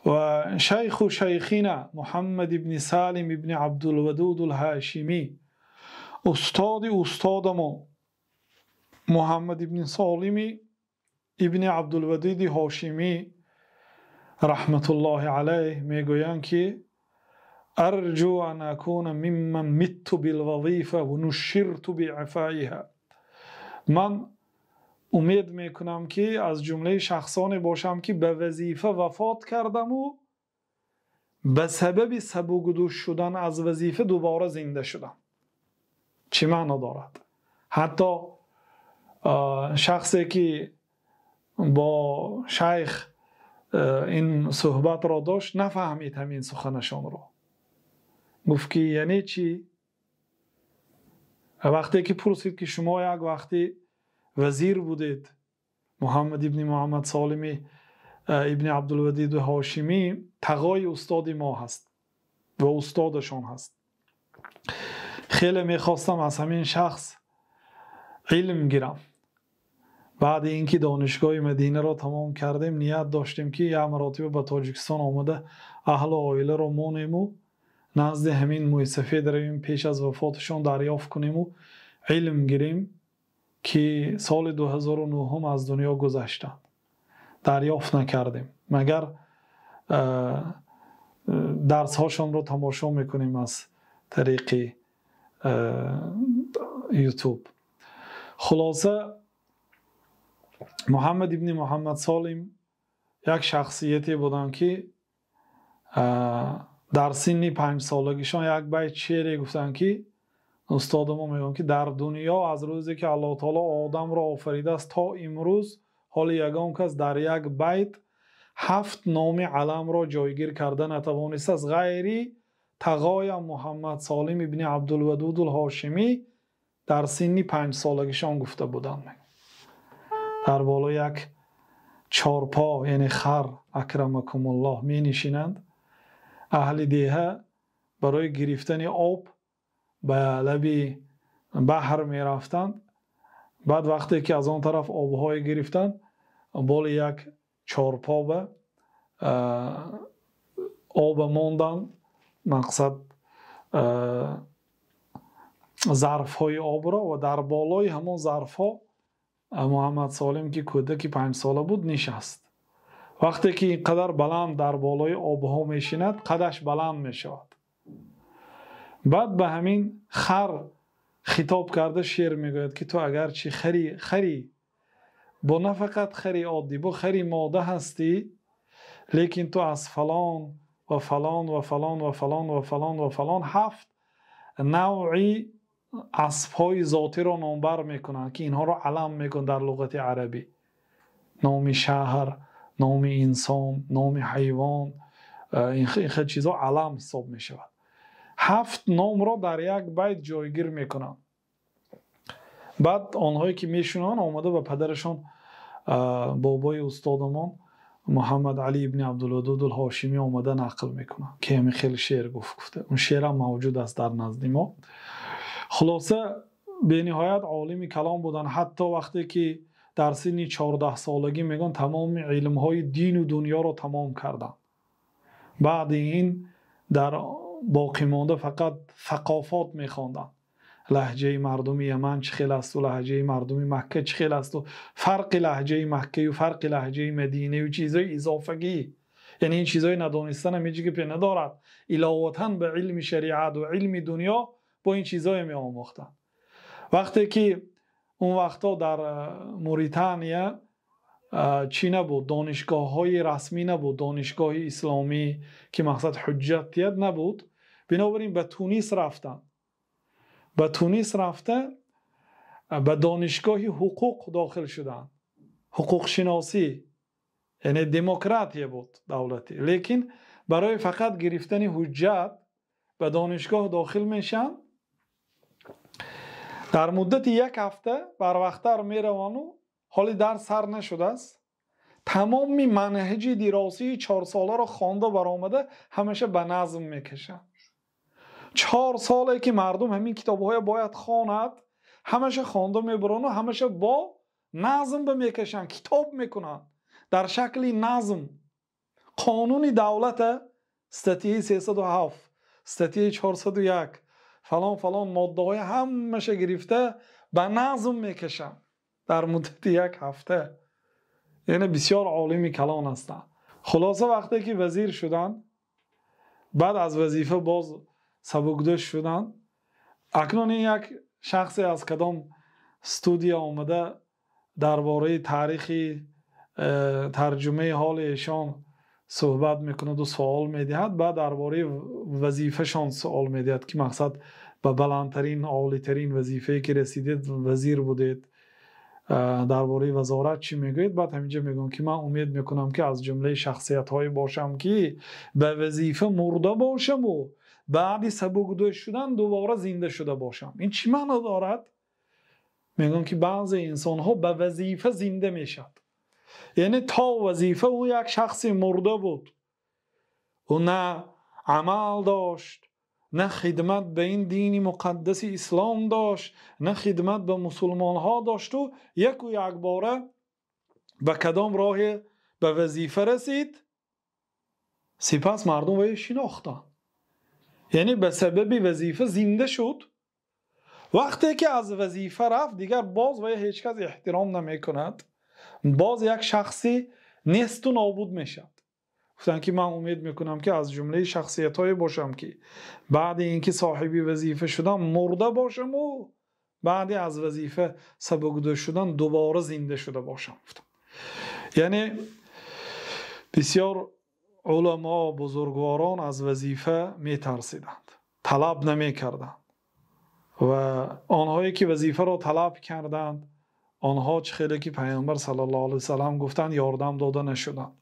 Ва шайху шайхина Муҳаммад ибни Салим ибни Абдулвадуд ал-Ҳошимӣ, устоди устодамон Муҳаммад ибни Солим ибни Абдулвадуд Ҳошимӣ раҳматуллоҳи алайҳ мегӯянд, ки арҷу ан акуна мимман митту билвазифа ва нуширту биъафоиҳо. Ман умед мекунам, ки аз ҷумлаи шахсоне бошам, ки ба вазифа вафот кардам ва ба сабаби сабукдӯш шудан аз вазифа дубора зинда шудам. Чӣ маъно дорад? Ҳатто шахсе ки бо шайх ин суҳбатро дошт, нафаҳмид ҳамин суханашонро. Гуфт, ки яъне чӣ? Вақте ки пурсид, ки шумо як вақте вазир будед, Муҳаммад ибни Муҳаммад Солим ибни Абдулвадуд Ҳошимӣ тағои устоди мо ҳаст ва устодашон ҳаст. Хеле мехостам аз ҳамин шахс илм гирам. Баъд инки донишгоҳи Мадинаро тамом кардем, ният доштем, ки як маротиба ба Тоҷикистон омада аҳлу оиларо монем ва назди ҳамин мӯйсафед равем, пеш аз вафоташон дарёфт кунем ва илм гирем, ки соли 2009 аз дунё гузаштанд. Дарёфт накардем. Магар дарсҳошонро тамошо мекунем аз тариқи Ютуб. Хулоса, Муҳаммад ибни Муҳаммад Солим як шахсияте буданд, ки дар синни 5 солагишон як байт шеъре гуфтанд, ки устоди мо мегӯянд, ки дар дунё аз рӯзе ки Аллоҳу таоло Одамро офаридааст то имрӯз ҳоло ягон кас дар як байт ҳафт номи аламро ҷойгир карда натавонистааст, ғайри тағоям Муҳаммад Солим ибни Абдулвадуд Ҳошимӣ дар синни 5 солагишон гуфта буданд. Дар боло як чорпо, яъне хар, акрамакумуллоҳ, менишинанд. Аҳли деҳа барои гирифтани об ба лаби баҳр мерафтанд. Баъд вақте ки аз он тараф обҳое гирифтанд, боли як чорпо ба оба монданд, мақсад, зарфҳои обро, ва дар болои ҳамон зарфҳо Муҳаммад Солим, ки кӯдаки 5 сола буд, нишаст. Вақте ки ин қадар баланд дар болои обҳо мешинад, қадаш баланд мешавад. Баъд ба ҳамин хар хитоб карда шеър мегӯяд, ки ту агарчи хари, хари бо на фақат хари оддӣ, бо хари мода ҳастӣ, лекин ту аз фалон ва фалон ва фалон ва фалон ва фалон ва фалон, ҳафт навъи аспҳои зотиро номбар мекунанд, ки инҳоро алам мекунанд дар луғати арабӣ: номи шаҳр, номи инсон, номи ҳайвон, ин хел чизҳо алам ҳисоб мешавад. Ҳафт номро дар як байт ҷойгир мекунанд. Баъд онҳое ки мешунаванд, омада ба падарашон, бобои устодамон Муҳаммад Али ибни Абдулвадуд Ҳошимӣ, омада нақл мекунанд, ки ҳамин хел шеър гуфт, гуфта. Он шеърам мавҷуд аст дар назди мо. Хулоса, бениҳоят олими калом буданд. Ҳатто вақте ки дар синни 14 солагӣ, мегӯянд, тамоми илмҳои дину дунёро тамом карданд. Баъди ин дар боқимонда фақат сақофот мехонданд: лаҳҷаи мардуми Яман чӣ хел асту лаҳҷаи мардуми Макка чӣ хел асту фарқи лаҳҷаи Маккаю фарқи лаҳҷаи Мадинаю чизҳои изофагӣ. Яъне ин чизҳои надонистанам ҳеҷ гапе надорад. Иловатан ба илми шариат ва илми дунё бо ин чизҳое меомӯхтанд. Вақте ки он вақтҳо дар Муритания чӣ набуд, донишгоҳҳои расмӣ набуд, донишгоҳи исломӣ, ки мақсад ҳуҷҷат диҳад, набуд. Бинобар ин ба Тунис рафтанд. Ба Тунис рафта, ба донишгоҳи ҳуқуқ дохил шуданд, ҳуқуқшиносӣ. Яъне демократия буд давлатӣ, лекин барои фақат гирифтани ҳуҷҷат ба донишгоҳ дохил мешаванд. Дар муддати як ҳафта барвақттар меравану, ҳоли дарс сар нашудааст, тамоми манҳаҷи диросии 4 соларо хонда баромада, ҳамеша ба назм мекашанд. 4 соле ки мардум ҳамин китобҳоя бояд хонад, ҳамаша хонда мебарону ҳамаша бо назм ба мекашанд, китоб мекунанд дар шакли назм. Қонуни давлата статьяи 307, статьяи 401, фалон фалон моддаҳои ҳамаша гирифта ба назм мекашанд дар муддати як ҳафта. Яъне бисёр олими калон ҳастанд. Хулоса, вақте ки вазир шуданд, баъд аз вазифа боз сабукдӯш шуданд. Акнун ин як шахсе аз кадом студия омада дар бораи таърихи тарҷумаи ҳоли эшон суҳбат мекунаду суол медиҳад. Баъд дар бораи вазифашон суол медиҳад, ки мақсад ба баландтарин, олитарин вазифае ки расидед, вазир будед, дар бораи вазорат чӣ мегӯед? Баъд ҳаминҷа мегӯям, ки ман умед мекунам, ки аз ҷумлаи шахсиятҳое бошам, ки ба вазифа мурда бошаму баъди сабукдӯш шудан дубора зинда шуда бошам. Ин чӣ маъно дорад? Мегӯям, ки баъзе инсонҳо ба вазифа зинда мешавад. Яъне то вазифа ӯ як шахси мурда буд, ӯ на амал дошт, на хидмат ба ин дини муқаддаси ислом дошт, на хидмат ба мусулмонҳо дошту яку якбора ба кадом роҳе ба вазифа расид, сипас мардум вайро шинохтанд. Яъне ба сабаби вазифа зинда шуд. Вақте ки аз вазифа рафт, дигар боз вай ҳеҷ кас эҳтиром намекунад, боз як шахси несту нобуд мешавад. Гуфтанд, ки ман умед мекунам, ки аз ҷумлаи шахсиятҳое бошам, ки баъди ин ки соҳиби вазифа шудам, мурда бошаму баъди аз вазифа сабукдӯш шудан дубора зинда шуда бошам. Гуфтам, яъне бисёр уламо, бузургворон аз вазифа метарсиданд, талаб намекарданд ва онҳое ки вазифаро талаб карданд, онҳо чӣ хеле ки Пайғамбар саллаллоҳу алайҳи васаллам гуфтанд, ёрдам дода нашуданд.